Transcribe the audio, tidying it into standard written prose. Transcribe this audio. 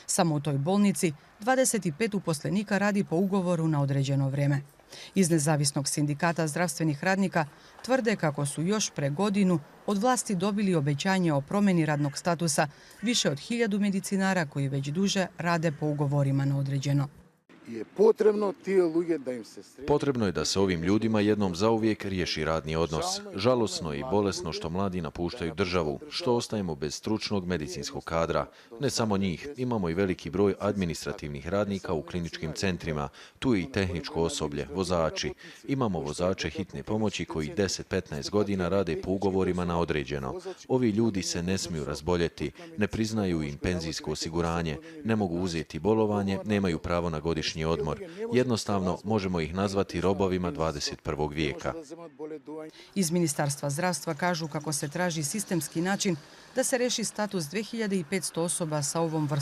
Samo u toj bolnici 25 uposlenika radi po ugovoru na određeno vrijeme. Iz Nezavisnog sindikata zdravstvenih radnika tvrde kako su još pre godinu od vlasti dobili obećanje o promjeni radnog statusa više od 1000 medicinara koji već duže rade po ugovorima na određeno. Potrebno je da se ovim ljudima jednom zauvijek riješi radni odnos. Žalosno je i bolesno što mladi napuštaju državu, što ostajemo bez stručnog medicinskog kadra. Ne samo njih, imamo i veliki broj administrativnih radnika u kliničkim centrima, tu je i tehničko osoblje, vozači. Imamo vozače hitne pomoći koji 10-15 godina rade po ugovorima na određeno. Ovi ljudi se ne smiju razboljeti, ne priznaju im penzijsko osiguranje, ne mogu uzeti bolovanje, nemaju pravo na godišnji odmor. Jednostavno možemo ih nazvati robovima 21. vijeka. Iz Ministarstva zdravstva kažu kako se traži sistemski način da se reši status 2500 osoba sa ovom vrstom